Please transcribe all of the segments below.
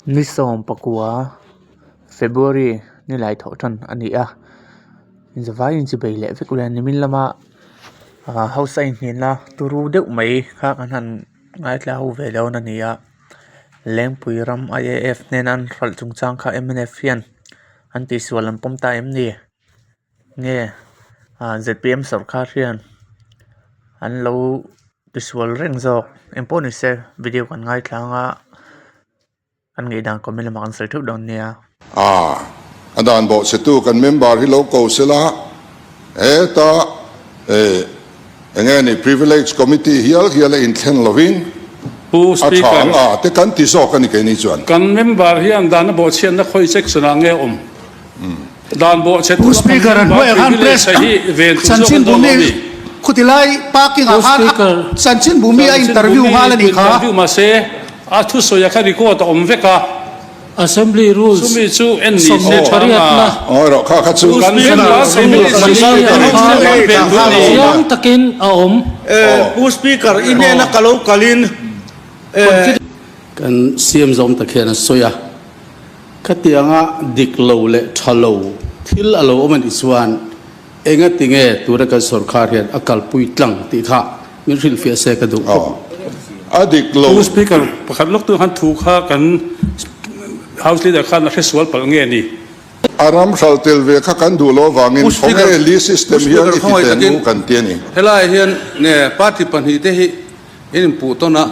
Ni 19 February ni lai thawh tan a ni a, zavai inchibei leh vek ule nimin lama ah house a inhnenna turu deuh mai kha kan han ngaithla ho ve dawn a ni a, Lengpui ram I_A_F hnena an hralh chungchang kha M_N_F hian an tihsual an pawm ta em ni? Nge ah Z_P_M sawrkar hian an lo tisual reng zawk engpawh ni se video kan ngaithla anga kan ngaihdan comment lamah kan sawi theuh dawn nia. A, a dan bawhchhetu kan member hi lo ko sela, heta eh enge ni privilege committee hial hial a inthlen lovin Pu a tha Speaker. ang a te kan ti zawk a ni keini chuan. Kan member hian dan a bawhchhiatna khawi section ah nge awm? Dan bawhchhe Pu Speaker an hnuaiah khan press chanchinbu mi khutilai parking ah khan chanchinbu mi a interview nghal a nih kha. Interview mahse a thusawi ah khan record a awm vek a. Assembly rules Chumi chu en ni se tha 80na Aw kha kha chu chiang takin a awm. Pu Speaker i hnena ka lo kalin. Kan CM zawm tak hian a sawi a. Khatianga dik lo leh tha lo thil a lo awm a nih chuan engati nge tuna kan sorkar hian a kalpui tlang tih kha min hrilhfiah se ka duh khawp. A dik lo. Pu Speaker, pakhat lawk tu khan thu kha kan House Leader khan a hresual palh nge ni? A ram hral tel ve kha kan duh lo avangin Pu Speaker, khawnge Lee system Pu hian Speaker i ti khawngaih teh takin nu kan ti a ni. Helai hian nge party pahnihte hi in inpuh tawn a,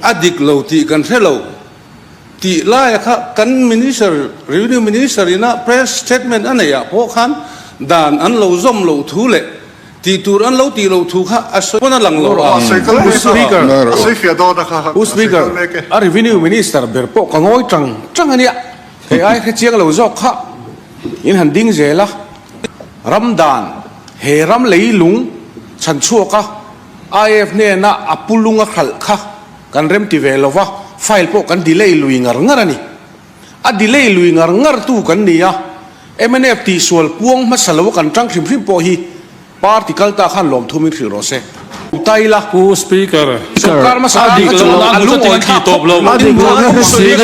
a dik lo tih kan hre lo. Tih laia kha kan Minister, Revenue Minister ina press statement a neih ah pawh khan dan an lo zawm loh thu leh tih tur an lo tih loh thu kha a sawi pawn a lang lo a. Pu Speaker, Pu Speaker, a Revenue Minister ber pawh ka ngawi tang tang a nia, hei ai hre chiang lo zawk kha in han ding zel a, ram dan he ram leilung chhan chhuak a IAF hnena a pu lung a hralh kha Kan remti ve lo va, file pawh kan delay lui ngar ngar a ni. A delay lui ngar ngar tu kan ni a, mnf tihsual puang hmasa lo a kan tang hrim hrim pawh hi party kal ta khan lawmthu min hrilh rawh se. Tai la. Pu Speaker, Sorkar hmasa a tan dik kha chu lo a lungawi thlak khawp lo. A dik lo na Pu Speaker,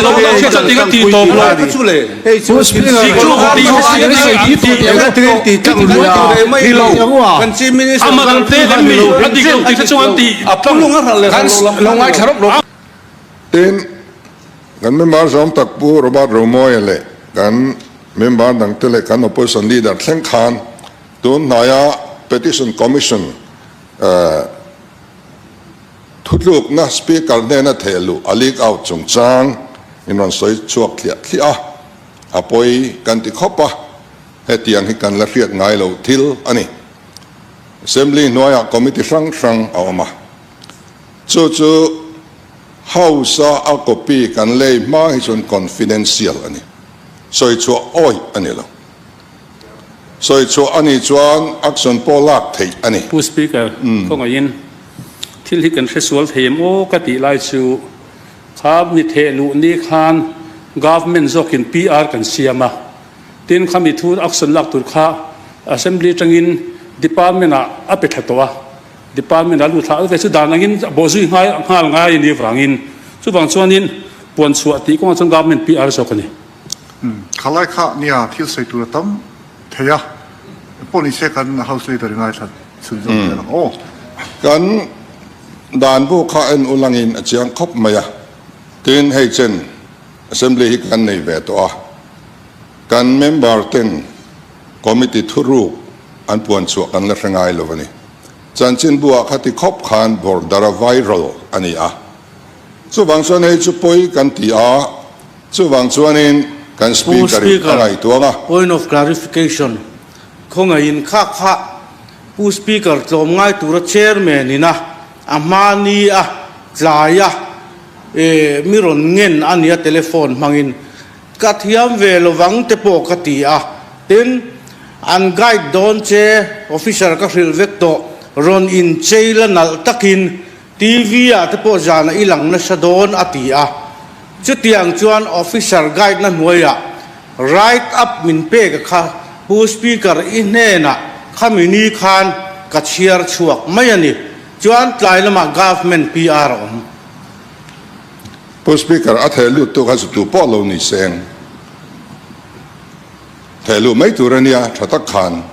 Tin, kan member zawm tak Pu Robert Romawia leh kan member dangte leh kan opposition leader thleng khan tun hnaia Petition Commission Thutlukna Speaker hnena theh luh a leak out chungchang in rawn sawi chhuak thliah thliah a, a pawi kan ti khawp a, hetiang hi kan la hriat ngai lo thil a ni. Assembly hnuaiah committee hrang hrang a awm a, chu chu House-a a copy kan lei hma hi chuan confidential a ni, sawi chhuah awih a ni lo. Sawi chhuah a nih chuan action pawh lak theih a ni. Pu Speaker, khawngaihin thil hi kan hresual thei em aw ka tih lai chu kha mi theh luh ni khan Government zawkin PR kan siam a, tin kha mi thu action lak tur kha Assembly atangin Department ah a pe thla tawh a, Department ah a lut thla ve chu dan angin a bawhzui nghal ngai a nih avangin chuvang chuanin puanchhuah tih kawngah chuan Government PR zawk a ni. Khalai kha nia thil sawi tur a tam thei a, pawh ni se kan House Leader i ngaithla chhun zawk zel ang aw. Kan dan bu kha en ulangin a chiang khawp mai a, tin hei chen Assembly hi kan nei ve tawh a, kan member ten committee thuruk an puan chhuah kan la hre ngai lo a ni. Chanchinbu ah khati khawp khan border a viral a ni a, chuvang chuan hei chu pawi kan ti a, Chuvang chuanin kan Pu Speaker in a Speaker, ngaihtuang a. Point of clarification, Khawngaihin kha kha Pu Speaker tlawm ngai tura Chairman ina a hmani a tlai a e mi rawn ngen a nia telephone hmangin ka thiam ve lovang te pawh ka ti a, tin an guide dawn che officer ka hrilh vek tawh rawn inchei la nalh takin TV ah te pawh zan a i lang nasa dawn a ti a, chutiang chuan officer guide na hnuaiah write up min pek a kha Pu Speaker i hnenah khami ni khan ka chhiar chhuak mai a ni, chuan tlai lamah government PR a awm. Pu Speaker, a theh lut tu kha chu tu pawh lo ni seng. Theh luh mai tur a nia, tha tak khan.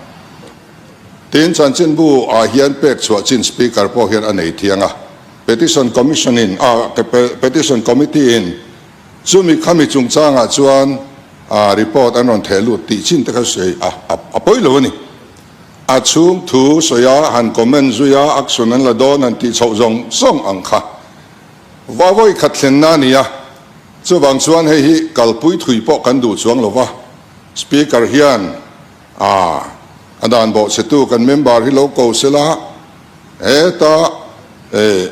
Tin, chanchinbu ah hian pek chhuah chin Speaker pawh hian a nei thiang a. Petition Commission in, ah, Petition Committee in chumi khami chungchangah chuan report an rawn theh lut tih chin te kha sawi a, a pawi lo a ni. A chhung thu sawi a, han comment zui a, action an la dawn han tih chhoh zawng zawng ang kha. Vawi khat thlenna a ni a, chuvang chuan hei hi kalpui thui pawh kan duh chuang lo va, Speaker hian a a dan bawhchhetu kan member hi lo ko sela, heta eh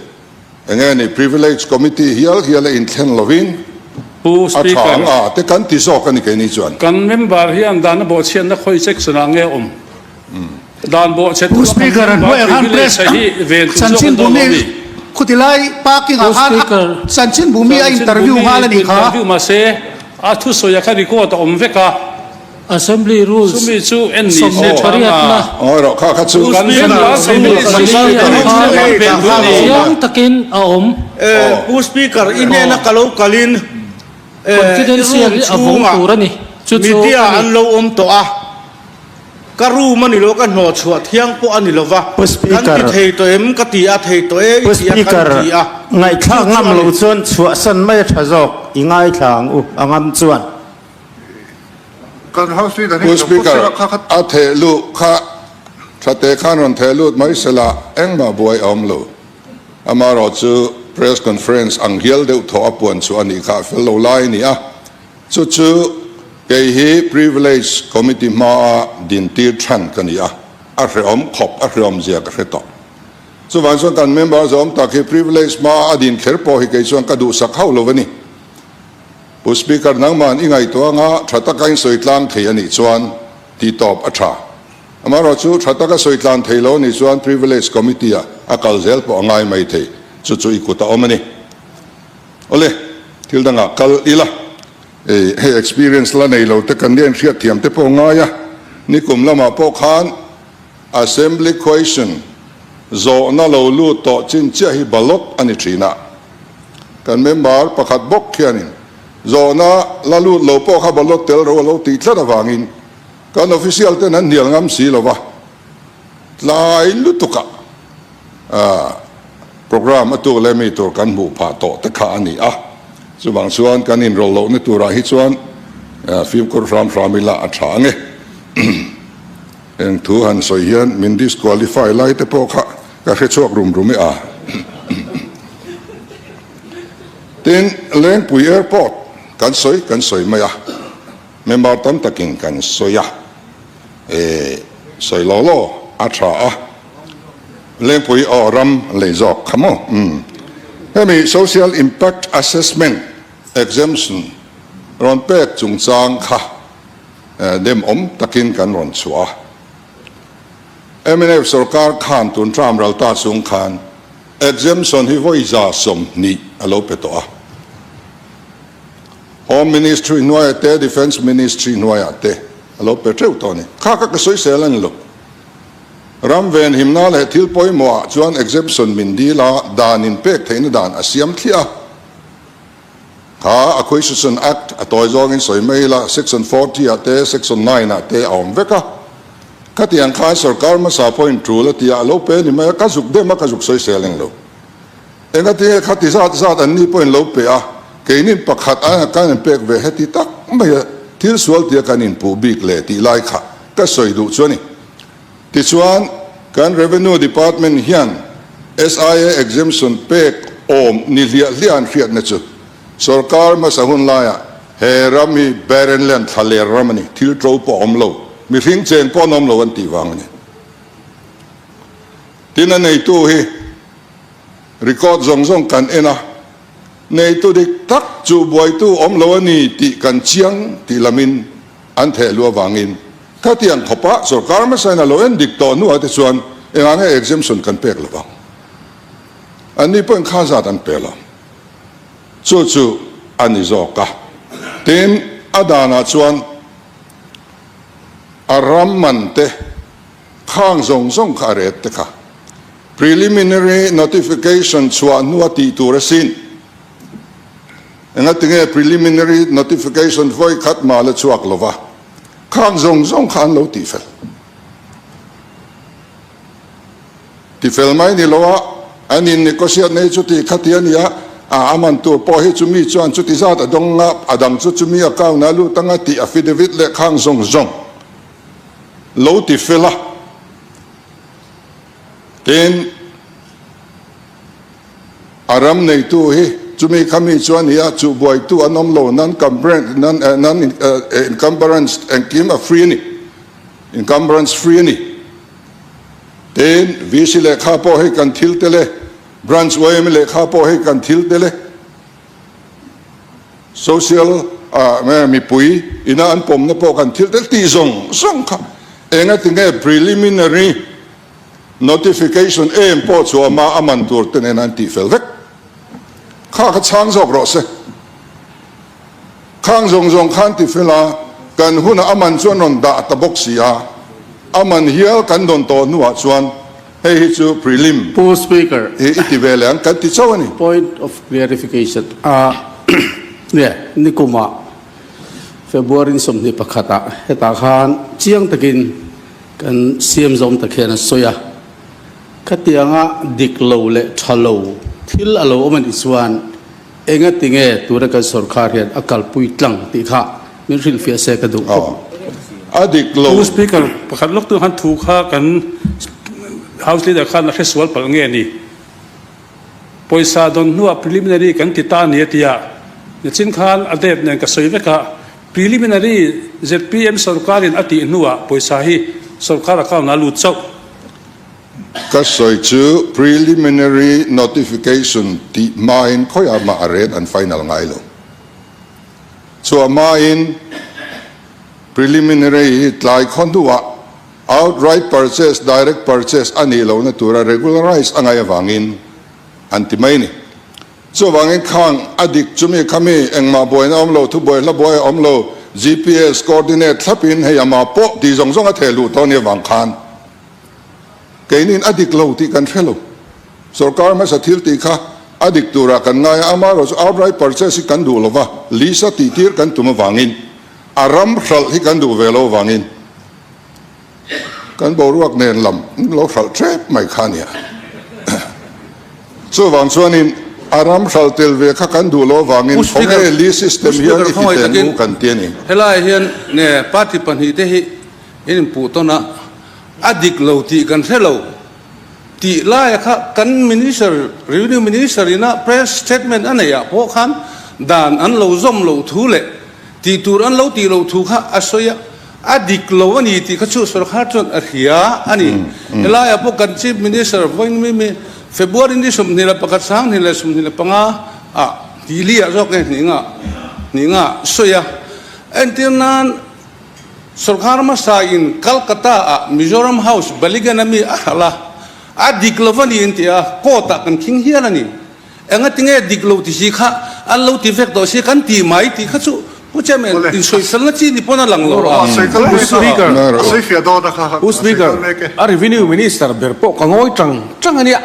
eng nge ni Privilege Committee hial hial a inthlen lovin Pu a tha Speaker. ang a te kan ti zawk a ni keini chuan. Kan member hian dan a bawhchhiatna khawi section ah nge awm? Dan bawhchhe Pu tu a kan Speaker an member hnuaiah khan privilege press hi ven tur zawk an chanchinbu dawn mi lo mi? khuti lai parking ah Pu khan Speaker. chanchinbu mi a Chanchinbu interview mi nghal a nih kha. interview mahse a thusawi ah khan record a awm vek a. Assembly Rules Chumi chu en ni se tha sawmpariatna. anga. Aw erawh kha kha chu Kan member privilege hi Pali kan ven tur a ni. Chiang takin a awm. Pu Speaker, i hnena ka lo kalin i Confidential room hi a vawng chhungah tur a ni. Chu chu media a ni. an lo awm tawh a, ka room a ni lo, ka hnawhchhuah thiang pawh a ni lo va, Pu kan ti Speaker. thei tawh em ka ti a, thei tawh e Pu i ti a, kan Speaker, ti a. ngaihthlak Chu chu ngam a lo ni. chuan chhuahsan mai a tha zawk, i ngaithla ang u, a ngam chuan. Pu Speaker, a theh luh kha thate khan rawn theh lut mai sela engmah buai a awm lo. Amaherawh chu press conference ang hial deuh thaw a puan chu a nih kha a fel lo lai a ni a. Chu chu kei hi Privilege Committee hmaa dintir than ka ni a, a hrehawm khawp, a hrehawm zia ka hre tawh. Chuvang chuan kan member zawm tak hi privilege hmaa a din kher pawh hi kei chuan ka duhsak hauh lo a ni. Pu Speaker, nangman i ngaihtuah anga tha taka in sawi tlang thei a nih chuan tih tawp a tha. Amaherawh chu tha taka sawi tlan thei lo a nih chuan Privilege Committee ah a kal zel pawh a ngai mai thei. Chu chu i kut a awm a ni. Awle, thil dangah kal ila. Ei, hei experience la nei lo te kan nia inhriat thiam te pawh ngai a. Nikum lamah pawh khan Assembly Question zawhna lo lut tawh chin chiah hi ballot a ni thin a. Kan member pakhat bawk khianin zawhna la lut lo pawh kha ballot tel ro a lo tih tlat avangin kan official ten an hnial ngam si lo va, tlai lutukah programme a tuk leh mi tur kan hmuh phah tawh te kha a ni a. Chuvang chuan kan inrawlh lohna turah hi chuan fimkhur hram hram ila a tha ang e. Eng thu han sawi hian min disqualify lai te pawh kha ka hre chhuak rum rum e a. Tin, Lengpui Airport kan sawi kan sawi mai a, member tam takin kan sawi a, e sawi law law a tha a, Lengpui aw ram lei zawk kha maw? Umm. Hemi Social Impact Assessment Exemption rawn pek chungchang kha Dem awm takin kan rawn chhuah a. Mnf sorkar khan tun term ral ta chung khan exemption hi vawi 120 a lo pe tawh a. Home Ministry hnuaiah te, Defence Ministry hnuaiah te a lo pe teuh tawh a ni. Kha kha ka sawisel a ni lo. Ram venhimna leh thil pawimawhah chuan exemption min dil a, dan inpek theihna dan a siam thliah a. Kha Acquisition Act a tawi zawngin sawi mai ila, Section 40 ah te, Section 9 ah te a awm vek a. Khatiang khan sorkar hmasa pawhin tul a ti a, a lo pe ni mai a, ka zuk dem a, ka zuk sawi sel eng lo. Engatinge khati zat zat an ni pawhin lo pe a, keinin pakhat aia kan in pek ve heti tak mai a, thil sual tia kan inpuh bik leh tih lai kha ka sawi duh chu a ni. Tichuan, kan Revenue Department hian SIA exemption pek awm ni hliah hliah an hriatna chu sorkar hmasa hun laiah he ram hi barren land, thlaler ram a ni, thil to pawh a awm lo, mihring cheng pawh an awm lo an tih vang a ni. Tin, a neitu hi record zawng zawng kan en a, neitu dik tak chu buaitu awm lo a ni tih kan chiang tih lamin an theh luh avangin Khatiang khawpa sorkar hmasain a lo en dik tawh hnuah te chuan engah nge exemption kan pek lo vang? Anni pawhin kha zat an pe lo. Chu chu a ni zawk a. Tin, a danah chuan a ram man te, khang zawng zawng kha a ret te kha preliminary notification chhuah hnua tih tur asin. Engatinge preliminary notification vawi khat mah la chhuak lova, khang zawng zawng kha an lo tihfel. Tifel mai ni lo a, an in negotiate nei chuti khati a nia, a a man tur pawh hi chumi chuan chuti zat a dawng a, a dang chu chumi account ah lut anga tih affidavit leh khang zawng zawng lo tifel a. Tin, a ram neitu hi chumi khami chu a ni a, chuhbuaitu an awm lo, non-encumbrance engkim a free a ni, encumbrance free a ni. Tin, VC lehkha pawh hei kan thil tel e, Branch yma lehkha pawh hei kan thil tel e, Social mipui ina an pawmna pawh kan thil tel tih zawng zawng kha engatinge preliminary notification em pawh chu ama a man tur te nena an tihfel vek kha kha chhang zawk rawh se. Khang zawng zawng khan ti fel a, kan hunah a man chuan rawn dah ta bawk si a, a man hial kan dawn tawh hnuah chuan hei hi chu prelim Pu Speaker. hi i ti ve leh ang kan ti chauh a ni. Point of clarification, a nge nikumah February ni 21 ah hetah khan chiang takin kan CM zawm tak hian a sawi a, khatianga dik lo leh tha lo thil a lo awm a nih chuan Enga tinge tura kan sorkar hian a kalpui tlang tih kha min hrilhfiah se ka duh khawp. A dik lo. Pu Speaker, pakhat lawk tu khan thu kha kan House Leader khan a hre sual palh nge ni? Pawisa dawn hnuah preliminary kan ti ta ni a ti a, nichin khan a date nen ka sawi vek a, preliminary zpm sorkarin a tih hnuah pawisa hi sorkar account ah a lut chauh. Ka sawi chu preliminary notification tih hmain khawiah mah a rate an final ngai lo. Chhuah hmain preliminary hi tlai khaw hnuah outright purchase, direct purchase a nih lohna tura regularize a ngaih avangin an ti mai a ni. Chuvangin khang a dik chumi khami engmah buaina awm lo, thubuai hla buai a awm lo, GPS coordinate thlapin hei amah pawh tih zawng zawng a theh luh tawh a nih avang khan Keinin a dik lo tih kan hre lo. Sorkar hmasa thil tih kha a dik turah kan ngai a, amaherawhchu outright purchase hi kan duh lo va, lease a tihtir kan tum avangin, a ram hralh hi kan duh ve lo avangin kan boruak nen lam lo hralh tep mai kha a nia. Chuvang chuanin a ram hralh tel ve kha kan duh lo avangin khawnge lease system hian i ti teh nu kan ti a ni. Helaiah hian party pahnihte hi in inpuh tawn a. A dik lo tih kan hre lo tih laia kha kan Minister, Revenue Minister ina press statement a neih ah pawh khan dan an lo zawm loh thu leh tih tur an lo tih loh thu kha a sawi a, a dik lo a ni tih kha chu sorkar chuan a hria a ni. Helaiah pawh kan Chief Minister vawiin February ni 21 2025 ah tih li ah zawk nge hnih nga hnih nga sawi a, entir nan Sorkar hmasa in Calcutta ah Mizoram House Baligan a mi a hralh a, a dik lo a ni an ti a, court ah kan khing hial a ni. Enga tinge dik lo ti si kha an lo ti vek tawh si kan ti mai tih kha chu Pu Chairman in sawifelna chi ni pawn a lang lo a. Pu Speaker, Pu Speaker, a Revenue Minister ber pawh ka ngawi tang tang a nia,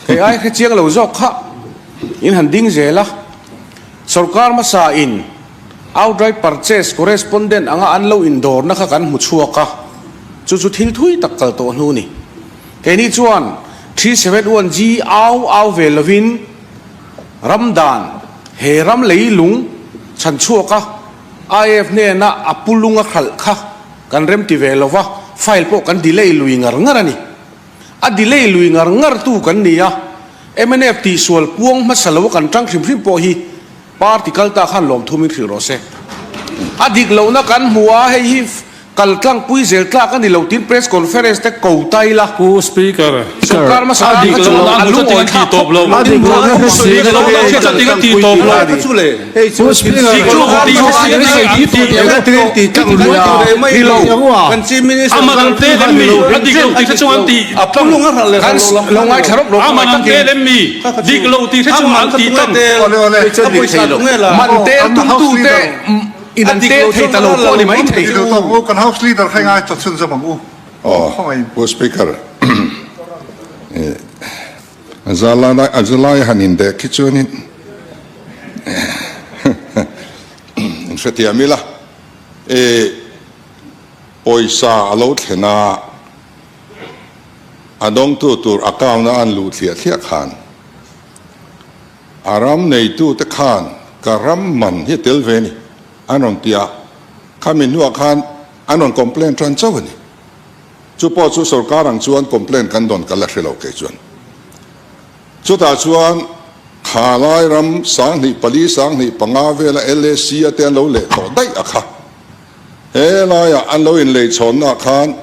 kei ai hre chiang lo zawk kha in han ding zel a, sorkar hmasa in Outright purchase correspondent anga an lo indawrna kha kan hmu chhuak a, chu chu thil thui tak kal tawh hnu ni. Keini chuan 371G au au ve lovin ram dan he ram lei lung chhan chhuak a, IAF hnena a pu lung a hralh kha kan remti ve lova, file pawh kan delay lui ngar ngar a ni. A delay lui ngar ngar tu kan ni a, mnf tihsual puang hmasa lo a kan tang hrim hrim pawh hi Party kal ta khan lawmthu min hrilh rawh se. A dik lohna kan hmu a, hei hi kal tlangpui zel tlak a ni lo tiin press conference te ko ta ila. Pu Speaker, Sorkar hmasa a tan dik kha chu lohna a hmu lungawi chutin a thlak ti tawp khawp lo. a dik lohna A dik lohna hmu chutin a ti tawp lo. Pu Speaker, Ni lo. A man ang te lem mi, a dik lo tih hre chung an ti tlang. Kan lo ngaithla rawp rawp A man ang te lem mi, dik lo tih hre chung an ti tlang. Man tel tumtute in an tel thei ta lo pawh a ni mai thei. Pu Speaker, a zalai han indeh khi chuanin. hrethiam ila, e pawisa a lo thlen a, a dawngtu tur account a an luh thliah thliah khan a ram neitute khan ka ram man hi a tel ve a ni an rawn ti a, khami hnuah khan an rawn complain tan chauh a ni. Chu pawh chu sorkar ang chuan complain kan dawn ka la hre lo kei chuan. Chutah chuan kha lai ram 2004 2005 vela LAC a te an lo leh tawh daih a kha. He laiah an lo inlei chhawnna ah khan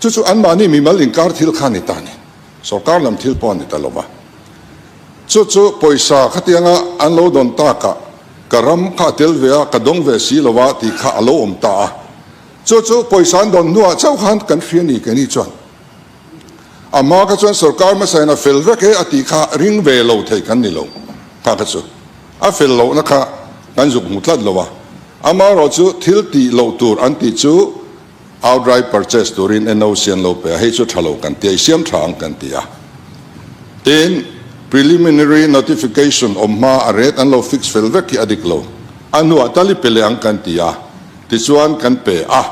chu chu anmahni mimal inkar thil kha a ni ta a ni. Sorkar lam thil pawh a ni ta lo va. Chu chu pawisa khatianga an lo dawn takah ka ram kha a tel ve a, ka dawng ve si lo a tih kha a lo awm ta a. Chu chu pawisa an dawn hnuah chauh khan kan hria ni keini chuan. A hma kha chuan sorkar hmasain a fel vek e a tih kha ring ve lo thei kan ni lo. Kha kha chu a fel lohna kha kan zuk hmu tlat lo a. Amaherawh chu thil tih loh tur an tih chu outright purchase turin NOC an lo pe a, hei chu tha lo kan ti a, i siam tha ang kan ti a. Tin, preliminary notification awm hma a rate an lo fix fel vek hi a dik lo. A hnuah tal i pe leh ang kan ti a. Tichuan kan pe a,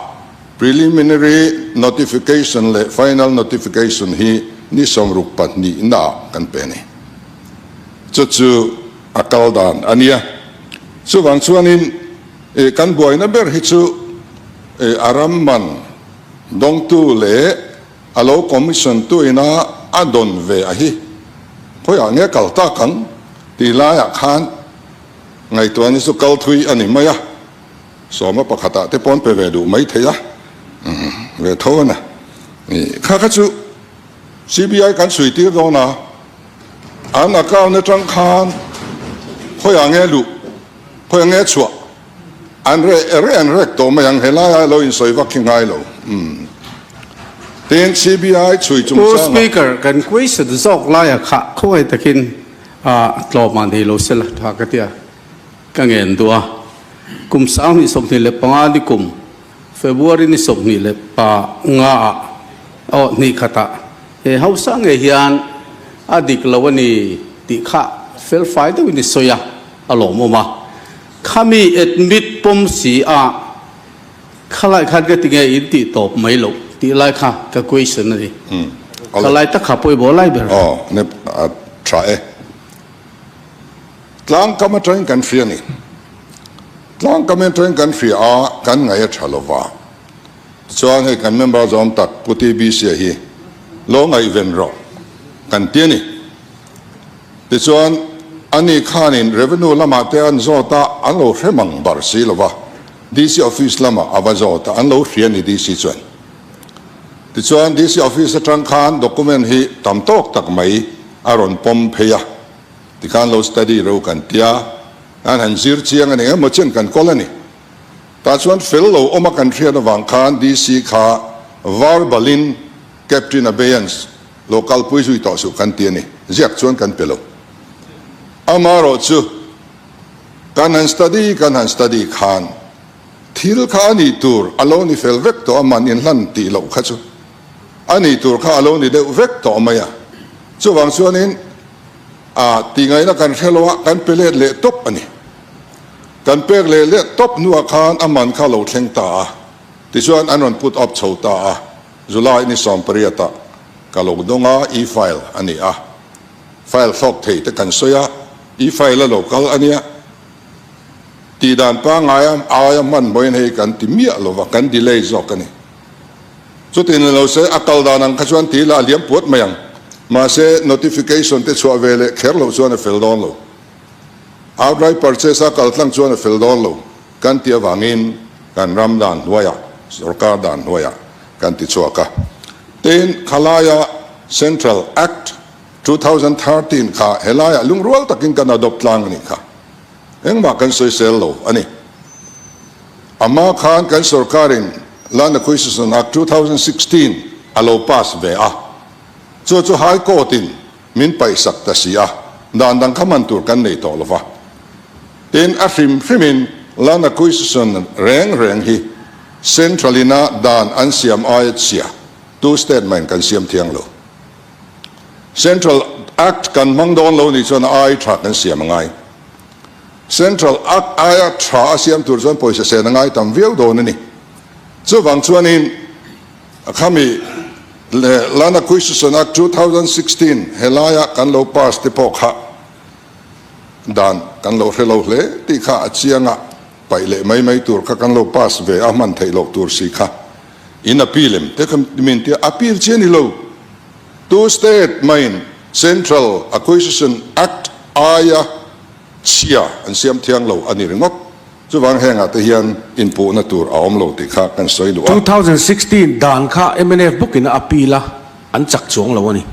preliminary notification leh final notification hi ni 62 naah kan pe a ni. Chu chu a kal dan a nia. Chuvang chuanin kan buaina ber hi chu a ram man dawngtu leh a lo commission tu ina a dawn ve a hi khawiah nge kal tak ang tih laiah khan ngaihtuahna chu kal thui a ni mai a. Sawma pakhatah te pawn pe ve duh mai thei a, ve tho a na. Kha kha chu CBI kan chhui tir dawn a, an account atang khan khawiah nge luh, khawiah nge chhuah, an reh reh an rek tawh mai ang, helai a lo insawi vak hi ngai lo. Tin, CBI chhui Pu chungchangah. Speaker, kan question zawk laia kha khawngaih takin tlawm ah nei lo sela tha ka ti a. Ka ngen duh a, kum 2025 ni kum February ni 25 ah aw hnih khatah he hausa ngei hian a dik lo a ni tih kha fel fai deuhin i sawi a, a lawmawm a. Khami admit pawm si a khalai khan ka ti nge in tih tawp mai loh tih lai kha ka question a ni. Khalai tak kha pawimawh lai ber. Aw, ne a tha e. Tlangkam atangin kan hria a ni. Tlangkam atangin kan hria a, kan ngaih a tha lo va. Tichuan hei kan member zawm tak Pu TBC-a hi lo ngaihven rawh kan ti a ni. Tichuan ani khanin Revenue lamah te an zawt a, an lo hre mang bar si lo va. DC office lamah a va zawt a, an lo hria a ni DC chuan. Tichuan DC office atang khan document hi tam tawk tak mai a rawn pawm phei a. Tikhan lo study ro kan tia, an han zir chiang a ni emaw chen kan kawl a ni. Tah chuan fel lo awm a kan hriat avang khan DC kha verbalin Captain Abeyance lo kalpui zui tawh suh kan ti a ni. Ziak chuan kan pe lo. Amaherawh chu kan han study kan han study khan thil kha a nih tur a lo ni fel vek tawh a man inhlan tih loh kha chu a nih tur kha a lo ni deuh vek tawh mai a. Chuvang chuanin A tihngaihna kan hre lo a, kan pe let leh tawp a ni. Kan pek leh leh tawp hnuah khan a man kha lo thleng ta a, tichuan an rawn put up chho ta a, July ni 18 ah ka lo dawng a, e-file a ni a, file thlawk thei te kan sawi a, e-file a lo kal a nia, tihdan pangngai a aia hmanhmawhin hei kan ti miah lo va, kan delay zawk a ni. Chutin ni lo se, a kal dan ang kha chuan ti ila a liam puat mai ang. Mahse, notification te chhuah ve leh kher loh chuan a fel dawn lo. Outright purchase a kal tlang chuan a fel dawn lo kan tih avangin kan ram dan hnuaiah, sorkar dan hnuaiah kan ti chhuak a. Tin, khalaia Central Act 2013 kha helaiah lungrual takin kan adopt tlang a nih kha. Engmah kan sawisel lo a ni. Amah khan kan sorkarin Land Acquisition Act 2016 a lo pass ve a, chu chu High Court in min paihsak ta si a, dan dang kha man tur kan nei tawh lo va. Tin, a hrim hrimin Land Acquisition reng reng hi Central ina dan an siam aia chhia two state man kan siam thiang lo. Central Act kan hmang dawn lo nih chuan a ai tha kan siam a ngai. Central Act aia tha a siam tur chuan pawisa sen a ngai tam viau dawn a ni. Chuvang chuanin khami Land Acquisition Act 2016 helaia kan lo pass te pawh kha dan kan lo hre lo hle tih kha a chiang a, paih leh mai mai tur kha kan lo pass ve a hman theih loh tur si kha in appeal em te kha min tia appeal chi a ni lo. Tu state maiin Central Acquisition Act aia chhia an siam thiang lo a ni ringawt. Chuvang hengah te hian inpuhna tur a awm lo tih kha kan sawi duh a. 2016 dan kha mnf bawkin a appeal a, an chak chuang lo a ni.